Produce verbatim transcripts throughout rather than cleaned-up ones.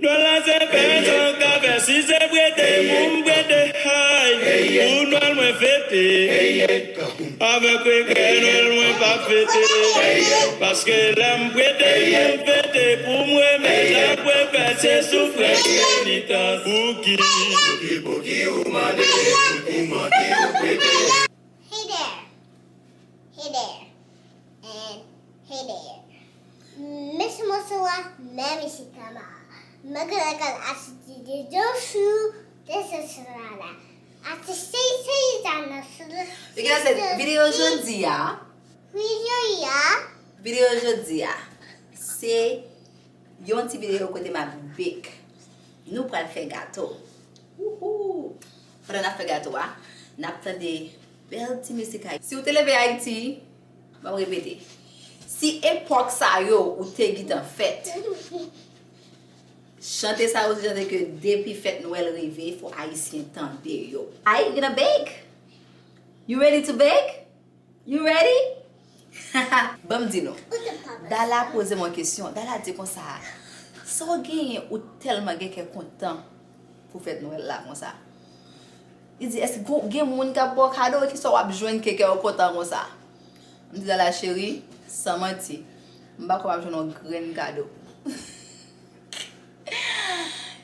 Nwèl la se fè sa w ka fè, si se prete pou m prete, hay, pou Nwèl mwen fete. Avèk regrè, Nwèl mwen p ap fete. Paske lè m prete pou m fete, pou m remèt, sa k prefè se soufrans, penitans. Pouki? Pouki, pouki ou mande, ou mande, ou prete? Hey there. Hey there. And hey there. Mesye, mwen se wa, men mesye kama. Mwen gen lakay asiti de Joshua, de Sesrala. Ati sei sei dana sulu. Because videyo jodi a, Videyo a. Videyo jodi a, se yon ti videyo kote m ap bake. Nou pral fè gato. Wouhou! Pandan n ap fè gato a, n ap tande bèl ti mizik Ayiti. Si w te leve Ayiti, m ap repete, si epòk sa yo ou te gentan fèt, chante sa yo se chante ke depi fèt Nwèl rive, fò Ayisyen tande yo. Are you gonna bake? You ready to bake? You ready? Ban m di nou. Dala poze m yon kesyon. Dala di konsa, sa w genyen ou tèlman gen kè kontan pou fèt Nwèl la konsa? Li di, èske gon- gen moun k ap ba w kado? Kisa w ap jwenn ke kè w kontan konsa? M di, Dala cheri, san manti, m pa kwè m ap jwenn yon grenn kado.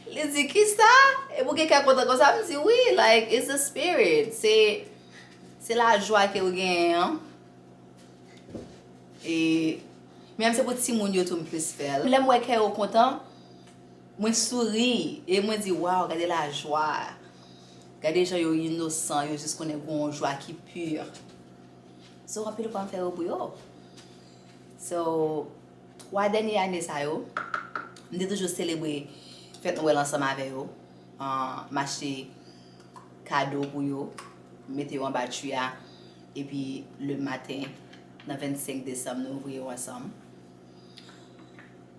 Li di, kisa? E pou gen kè kontan konsa? M di, wi, like, it's the spirit. Se, se lajwa ke w genyen an. E menm se pou timoun yo tou m plis fè l. Lè m wè kè yo kontan, mwen souri e mwen di, waw, gade lajwa. Gade jan yo inosan, yo jis konnen gen yon jwa ki pi. So, anpil fwa m fè yo pou yo. So, twa dènye ane sa yo, m te toujou selebre fèt Nwèl ansanm avè yo. Ah, m achte kado pou yo, m mete yo anba twi a, epi le maten, nan vennsenk desanm, nou ouvri yo ansanm.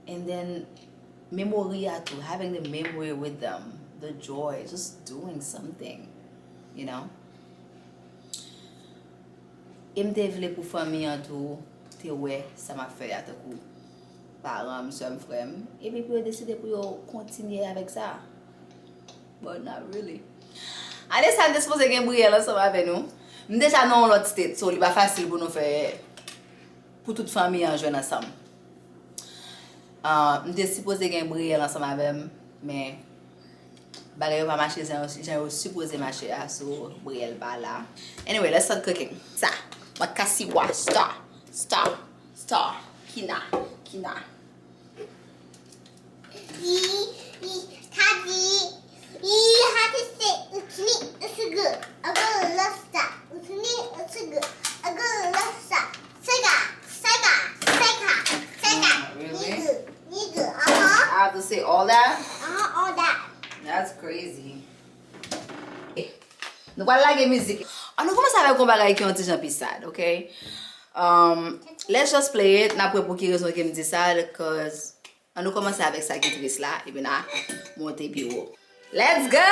And then, memory a tou, having the memory with them, the joy, just doing something, you know? E m te vle pou fanmi an tou te wè sa m ap fè a, tankou paran m, sè m, frè m, epi pou yo deside pou yo kontinye avèk sa. But not really. Ane sa, n te sipoze gen Brielle ansanm avè nou. M deja nan yon lòt state, so li pa fasil pou nou fè, pou tout fanmi an jwenn ansanm. Ah, m te sipoze gen Brielle ansanm avè m, men bagay yo pa mache jan yo, jan yo sipoze mache a, so Brielle pa la. Anyway, let's start cooking. Sa, makasiwa, star, star, star, kina, kina. I, i, kadi, i, how to say, utni, usugu, agu, lasta, utni, usugu, agu, lasta, sega, sega, sega, sega, Really? Nigu, nigu, uh-huh. I have to say all that? Uh-huh, all that. That's crazy. Nou pral lage mizik. An nou kòmanse avèk yon bagay ki yon ti jan pi sad, ok? Um, let's just play it. N ap wè pou ki rezon ke m di sad, cause an nou kòmanse avèk sa ki tris la, epi n a monte pi wo. Let's go!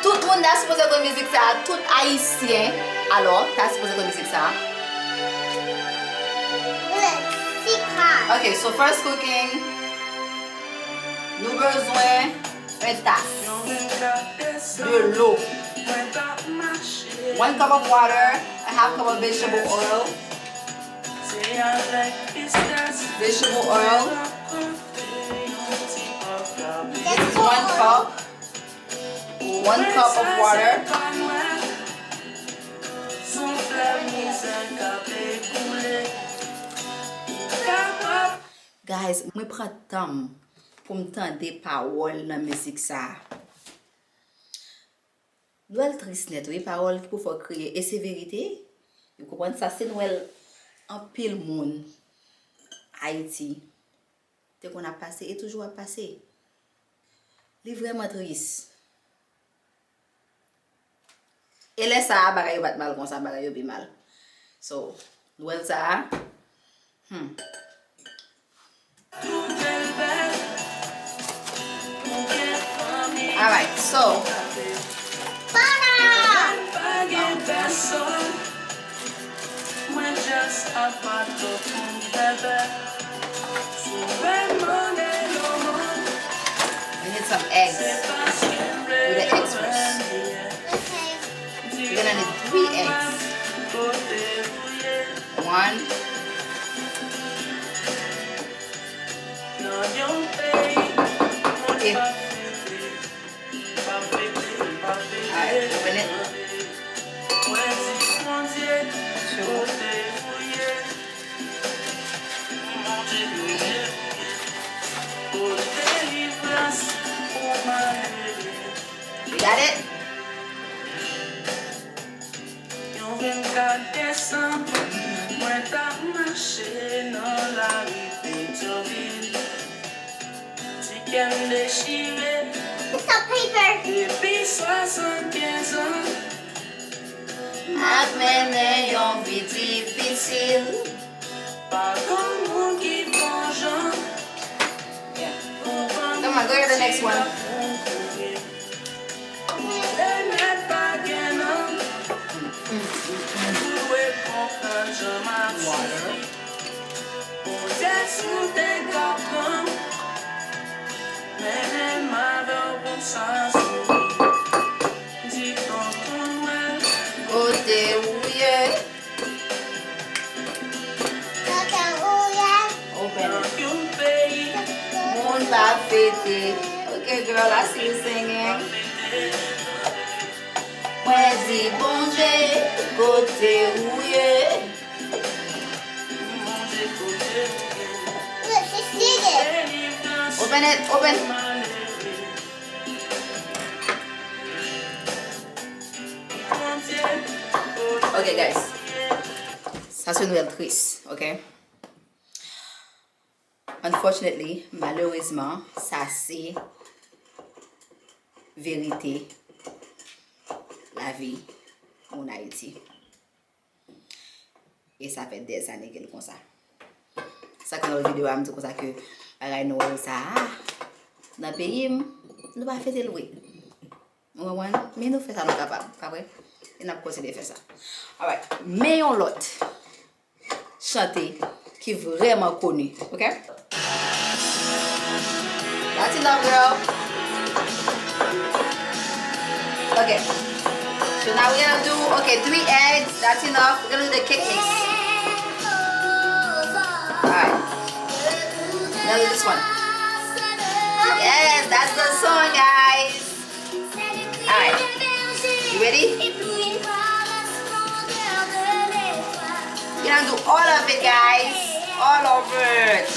Tout moun ta sipoze konn mizik sa, tout Ayisyen, alò, ta sipoze konn mizik sa. Let's see car. Ok, so first cooking, nou bezwen yon tas dlo. One cup of water, a half cup of vegetable oil. Vegetable oil. This is one cup. One cup of water. Guys, mwen pran tan m pou m tande pawòl nan mizik sa a. Nwèl tris nèt, wi, pawòl ki pou fè w kriye. E se verite. Ou konprann sa, se Nwèl anpil moun Ayiti te konn ap pase e toujou ap pase. Li vrèman tris. E lè sa a, bagay yo pa t mal konsa, bagay yo pi mal. So, Nwèl sa a, hmm. Alright, so. Para! Mwen just ap atann pou m bèbè. Sou Some eggs. Do the eggs first. We're gonna need three eggs. One. Okay. Alright, open it. Two. You got it? Yon vennkat desanm, mwen t ap mache nan lari Petyonvil. Ti kè m dechire. It's a paper. Depi swasannkenz an, m ap mennen yon vi difisil. Pa gon moun ki pran jan. Yeah. Come on, go get the next one. Remèd pa gen non. Ou dwe konprann jan m ap soufri. Bondye si w te ka pran m, mennen m avè w pou m sa souri. Di tonton mwen kote ou ye. Open it. Moun pa fete. Okay, girl, I see you singing. Mwen di Bondye kote ou ye. Open it, open. Ok, guys. Sa se nouvèl tris, ok? Unfortunately, malerezman, sa se verite lavi moun Ayiti. E sa fè dèzane ke l konsa. Sa ke nan videyo a, m di konsa ke bagay nou wè yo sa a, nan peyi m, nou pa fete l vre. Ou konprann? Men nou fè sa nou kapab, pa vre? E n ap kontinye fè sa. Alright. Men yon lòt chante ki vrèman koni, ok? That's enough, girl. Okay. So now we're gonna do, okay, three eggs. That's enough. We're gonna do the cake mix. Alright. Now do this one. Yes, that's the song, guys. Alright. You ready? We're gonna do all of it, guys. All over it.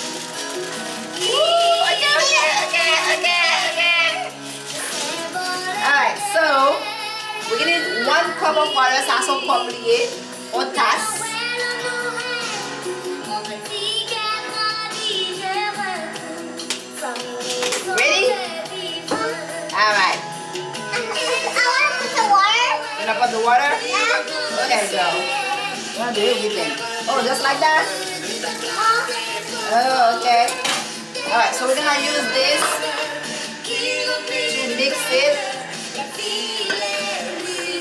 Ooh, okay, okay, okay, okay, okay. Alright, so, we gonna need one cup of water. Sa se yon kòp li ye. Yon tas. Ready? Alright. I want to put the water. You gonna put the water? Yeah. Okay, girl. You gonna do everything. Oh, just like that? Oh, okay. Alright, so we're gonna use this to mix it.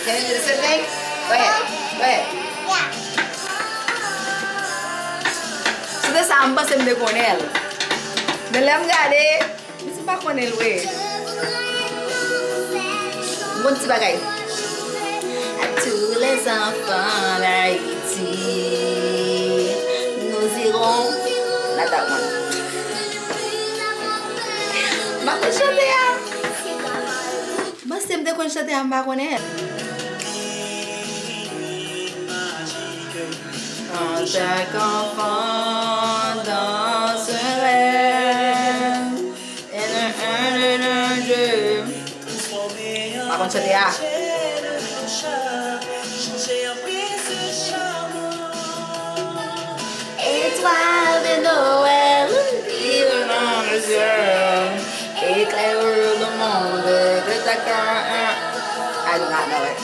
Can you do the same thing? Go ahead. Go ahead. Yeah. Chante sa, m panse m te konnen l. Men lè m gade, m di m pa konnen l vre. M konn ti bagay. À tous les enfants d'Haïti, nous irons. Not that one. M pa konn chante a. M panse m te konn chante a, m pa konnen. Quand chaque enfant dans un rêve. Pa konn chante a. Étoile de Noël, brille dans le ciel, éclaire le monde de ta grandeur. I do not know it.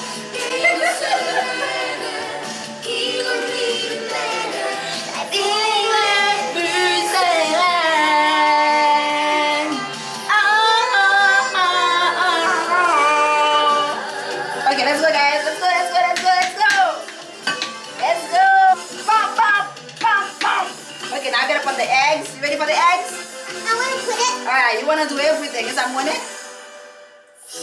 Okay, let's go, guys. Let's go, let's go, let's go, let's go. Let's go. Pam, pam, pam, pam. Okay, now I'm gonna put the eggs. You ready for the eggs? I wanna put it. Alright, you wanna do everything. Is that money? Ok,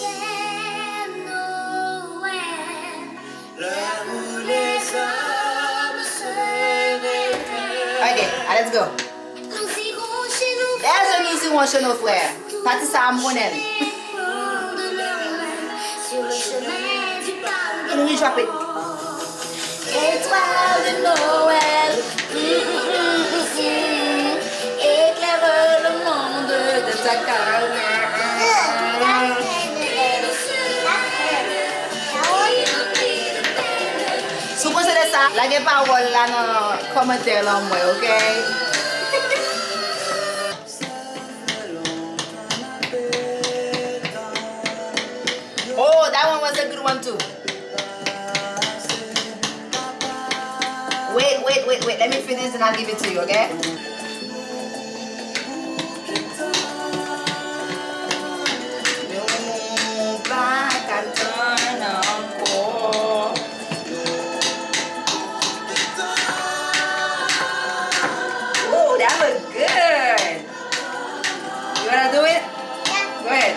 let's go. Lè nou irons chez nos frères. Pati sa a m konnen l. Ann wi, drop it. Étoile de Noël, mm, mm, mm, mm, mm, éclaire le monde de ta carrière. Si w posede sa, lage pawòl la nan kòmantè lan mwen, ok? Oh, that one was a good one too. Wait, wait, wait, wait. Let me finish and I'll give it to you, okay? Nou pa ka tann ankò. Ooh, that was good. You wanna do it? Go ahead.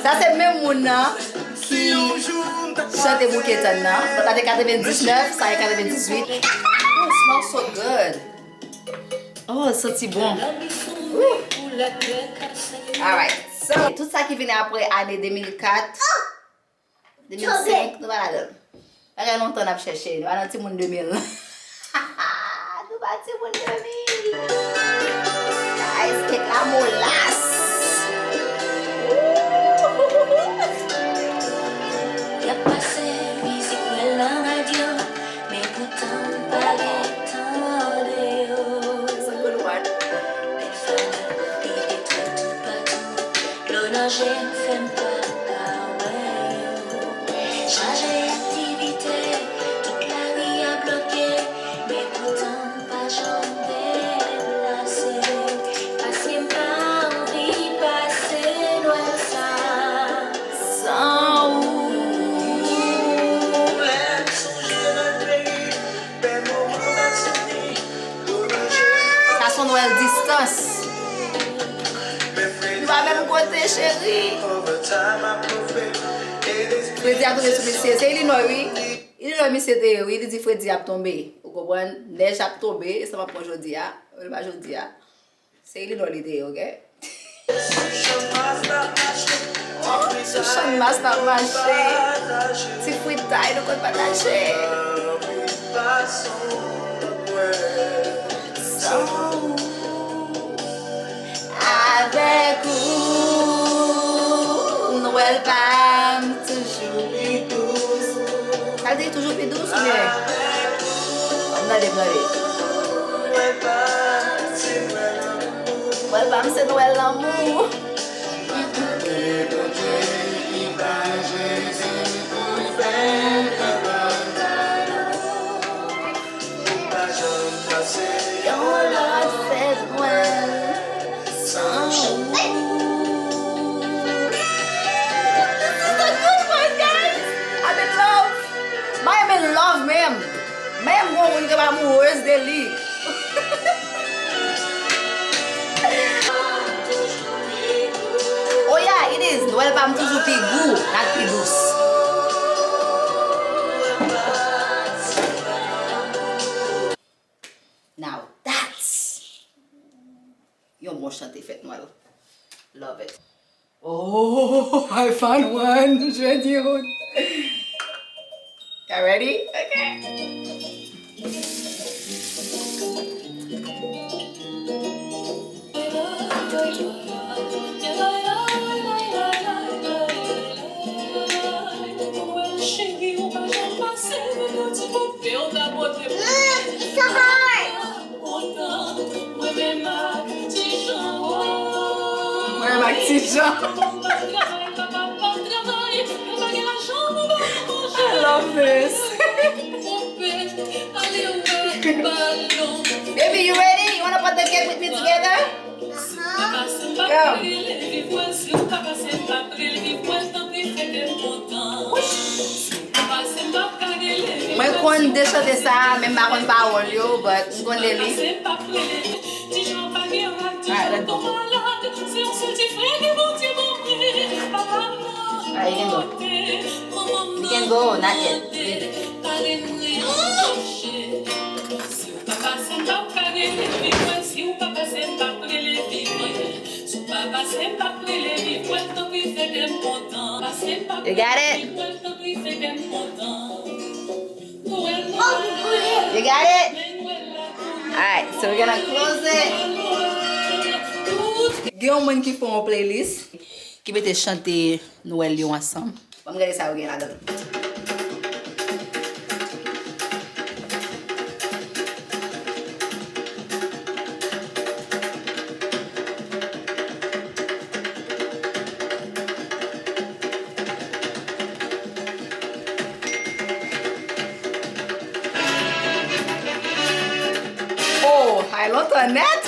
Sa se menm moun nan ki chante Bouke Tann nan. Sa te katrevendiznèf, sa e katrevendizuit. Oh, it smells so good. Oh, santi bon. Ooh. Alright. So, tout sa ki vini apre ane de mil kat, de mil senk, nou pa ladan l. Bagay lontan n ap chèche, nou pa nan timoun de mil. Nou pa timoun de mil. Guys, kèk la molas. Ooh. Y ap pase mizik mwen nan radyo, men poutan m pa gen tan tande yo. That's a good one. Bèl fanm ap pede twèl toupatou. Dlo nan je m fè m pa ka wè yo. Chaje aktivite, tout lari a bloke, men poutan m pa janm deplase. Paske m pa anvi pase Nwèl sa san ou. Lè m sonje lòt peyi, bèl moman m ap souvni. Sa se yon Nwèl distans. Nou pa menm kote, cheri. Fredi a tonbe sou misye. Se Illinois, wi. Illinois misye te ye, wi. Li di fredi ap tonbe. Ou konprann? Nèj ap tonbe. E sa m ap pran jodi a. Ou pa jodi a. Se Illinois li te ye, ok? Sou Channmas n ap mache. Ti fritay nou konn pataje. San ou, avèk ou, Nwèl pa m toujou pi dous. Sa vle di toujou pi dous oubyen? Ann tande, ann tande. Nwèl pa m se Nwèl lanmou. Yon lòt fèt Nwèl san ou. This is a good one, guys. I'm in love. Mwen renmen love menm. Menm gon moun ke m amourez de li. Oh yeah, it is. Nwèl pa m toujou pi gou, not pi dous. Now that's yon bon chante fèt Nwèl. Love it. Oh, I found one. Jodi out. Y'all ready? Okay. It's so hard. Mwen menm ak Ti Jan. I love this. Baby, you ready? You wanna put the cake with me together? Uh-huh. Go. Mwen konn de chante sa, men m pa konn pawòl yo, but m konn de li. Alright, let's go. Alright, you can go. You can go, not yet. Leave it. You got it? You got it? Alright, so we're gonna close it. Gen yon moun ki fè yon playlist ki mete chante Nwèl yo ansanm. Ban m gade sa yo gen ladan l. Oh, ay lontan nèt!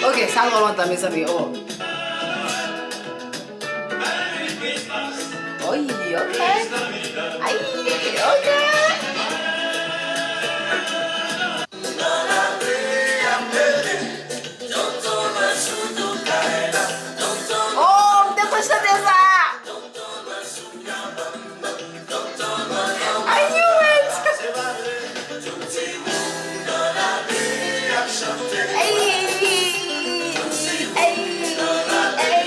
Ok, sa twò lontan, mezanmi. Oh. Oy, ok. Ay, ok. Oh, m te konn chante sa. I knew it! Ey, ey, ey,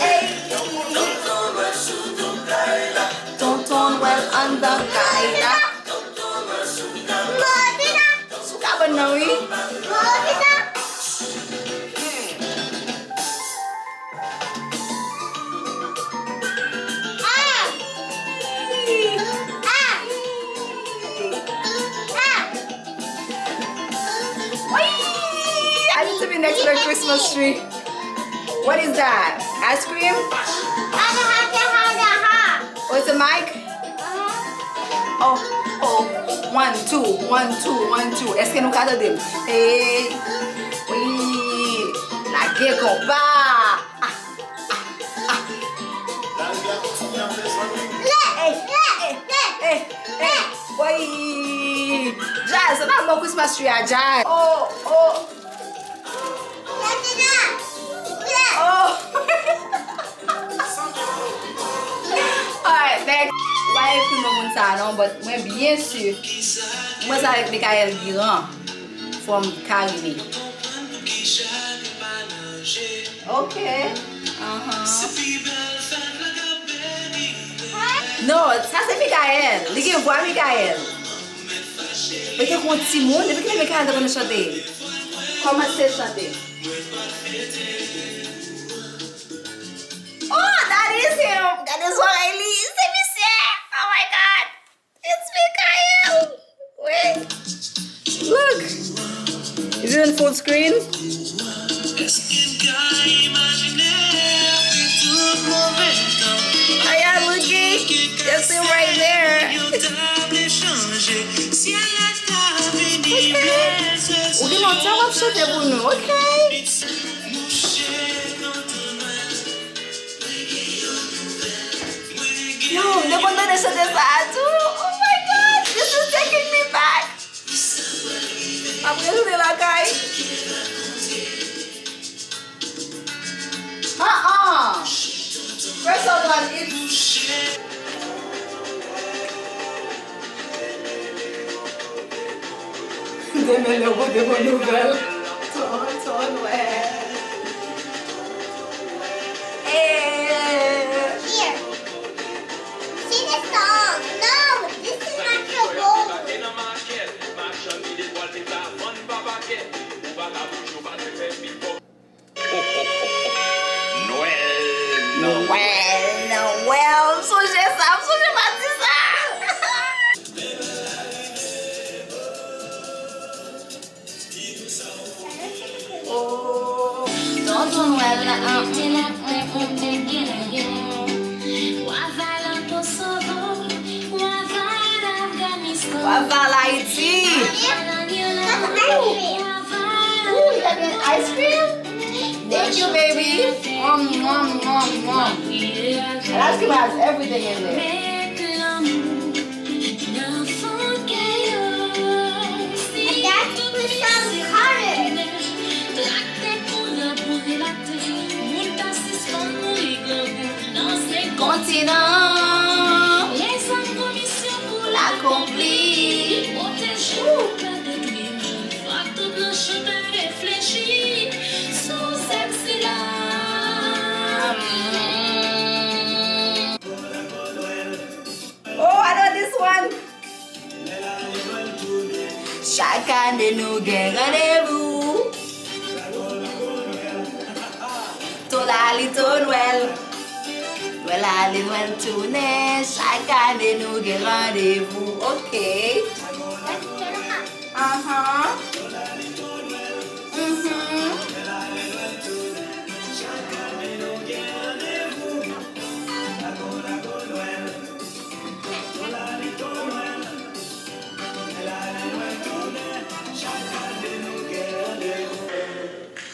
ey. Tonton Nwèl anndan kay la. Sou kabann nan, wi. I need to be next to the Christmas tree. What is that? Ice cream? Oh, it's a mic? Oh, oh. One, two, one, two, one, two. Èske nou ka tande m? Hey, wi. Lage konpa. Ah, ah, ah. Hey, hey, hey, hey, hey. Woy. Jazz, se pa bon Christmas tree a, Jazz. Oh, oh. Oh. Alright, next. M pa ekri non moun sa a non, but mwen byen si. Mwen se avèk Michael Guirand from Caribbean. Ok. Ahan. Non, sa se Michael. Li gen vwa Michael. Li te kon timoun, depi kilè Michael te konn chante? Kòmanse chante. Oh, that is him! Gade zòrèy li, se misye! Oh my God! It's Michael! Wait! Look! Is it in full screen? Are y'all looking? That's him right there. Ok. Ou gen lontan w ap chante pou nou, ok? Yo, m te konn tande chante sa a tou. Oh my God, this is taking me back. M ap retounen lakay. Uh-uh. First of all, it's Demen lè w pote bon nouvèl. Tonton Nwèl. Eh. Here. Sing a song. No, this is not your role. Nwèl, Nwèl, Nwèl, m sonje sa, m sonje pati sa. Oh. Tonton Nwèl la, an, an, an, an, an, an. Wa valan to sova. You, baby. Mwah, mwah, mwah, mwah. And that still has everything in there. And that with some curry. Kontinan. Lakonpli. Ooh. Oh, I know this one. Chak ane nou gen randevou. To la li to Nwèl. Nwèl la li Nwèl tounen. Chak ane nou gen randevou. Ok. Aha. Mhm.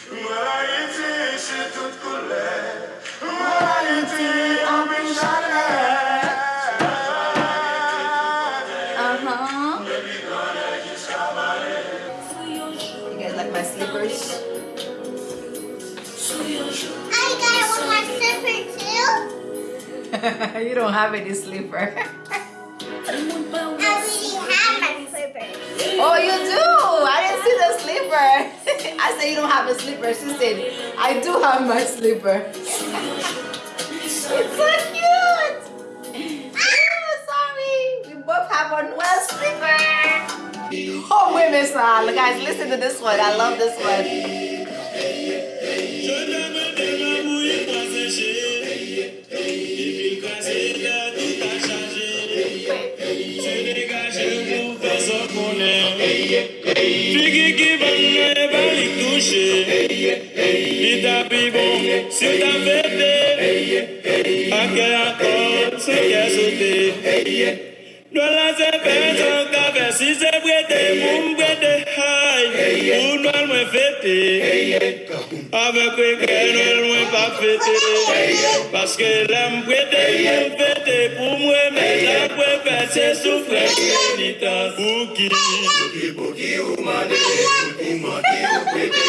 Mwen Ayiti sou tout koulè. Mwen Ayiti anpil chalè. Uh-huh. You guys like my slippers? I got one more slipper too. You don't have any slipper. I really have my slipper. Oh, you do? I didn't see the slipper. I said you don't have a slipper. She said, "I do have my slipper." It's so cute. Ooh, sorry. We both have on Nwèl slipper. Oh, mwen renmen sa. Guys, listen to this one. I love this one. Epi l kraze, dèyè tou ta chaje. Se degaje pou fè sa w konnen. Figi ki vann nan, e pa li k touche. Li ta pi bon si w ta fete. Pa kè akò, san kè sote. Nwèl la se fè sa w ka fè, si se prete pou m prete, hay, pou Nwèl mwen fete. Avèk regrè, Nwèl mwen p ap fete. Paske lè m prete pou m fete, pou m remèt, apre fè se soufrans, penitans. Pouki? Pouki, pouki ou mande, pouki ou mande ou prete?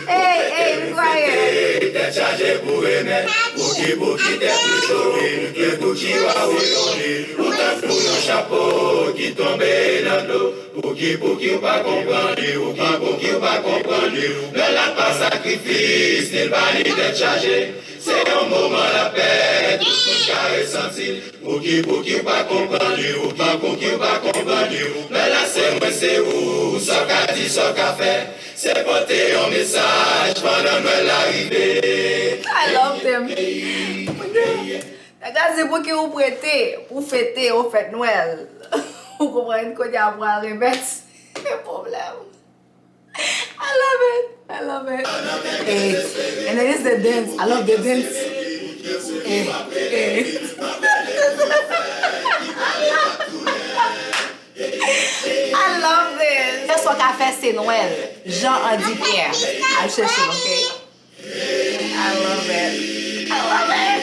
Hey, hey, be quiet. Tèt chaje pou remèt. Pouki, pouki tèt li cho vin, ke kou ki w a ou tonbe. Ou tankou yon chapo ki tonbe nan dlo. Pouki, pouki w pa konprann li, pouki, pouki w pa konprann li. Lè l ap pa sakrifis, li pa li tèt chaje. Se yon moman lapè, tout moun ka resanti l. Pouki, pouki w pa konprann li, pouki, pouki w pa konprann li. Lè la se mwen, se ou, sa w ka di, sa w ka fè. Se pote yon mesaj pandan Nwèl la rive. I love them. Nèg la di pouki ou prete, pou fete, ou fèt Nwèl. Ou konprann, kounye a pou al remèt. Pwoblèm. I love it. I love it. Hey, and then it's the dance. I love the dance. Hey, hey. I love this. Kèswa ka fè se Nwèl. Jean Andy Pierre. Al chèche l, ok? I love it. I love it.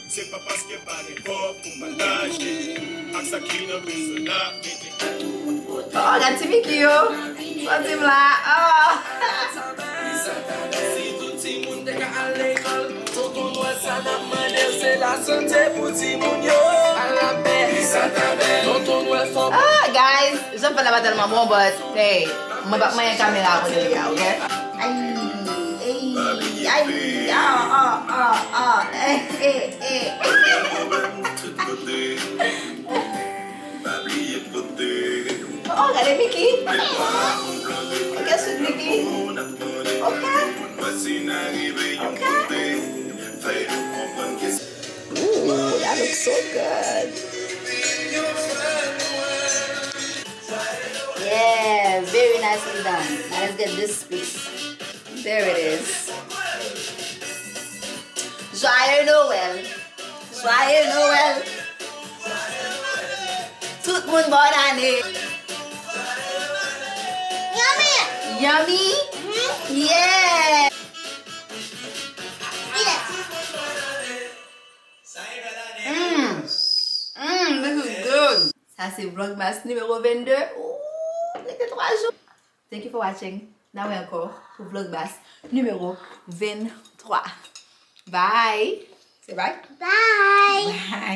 Se pa paske pa gen kò pou m pataje ak sa ki nan bezwen la. Oh, gad ti Mickey yo. Sa di m la. Oh. Si tout timoun te ka al lekòl, tonton Nwèl sa n ap mande l se lasante pou timoun yo. Alabè, tonton Nwèl fò. Ah, guys, jan m fè la pa tèlman bon, but hey, mwen p ap manyen kamera a kote li a, ok? Ay, ay, ay, ah, ah, ah, ah, eh, eh, eh. Oh, gade Mickey. Ok, sweet Mickey. Ok. Ok. Ooh, that looks so good. Yeah, very nicely done. Now let's get this piece. There it is. Joyeux Noël. Joyeux Noël. Tout moun bòn ane. Yummy. Yummy? Yeah. Sa se Vlogmas nimewo vennde. Ooh, rete twa jou. Thank you for watching. N a wè ankò pou Vlogmas nimewo venntwa. Bye. Say bye. Bye. Bye.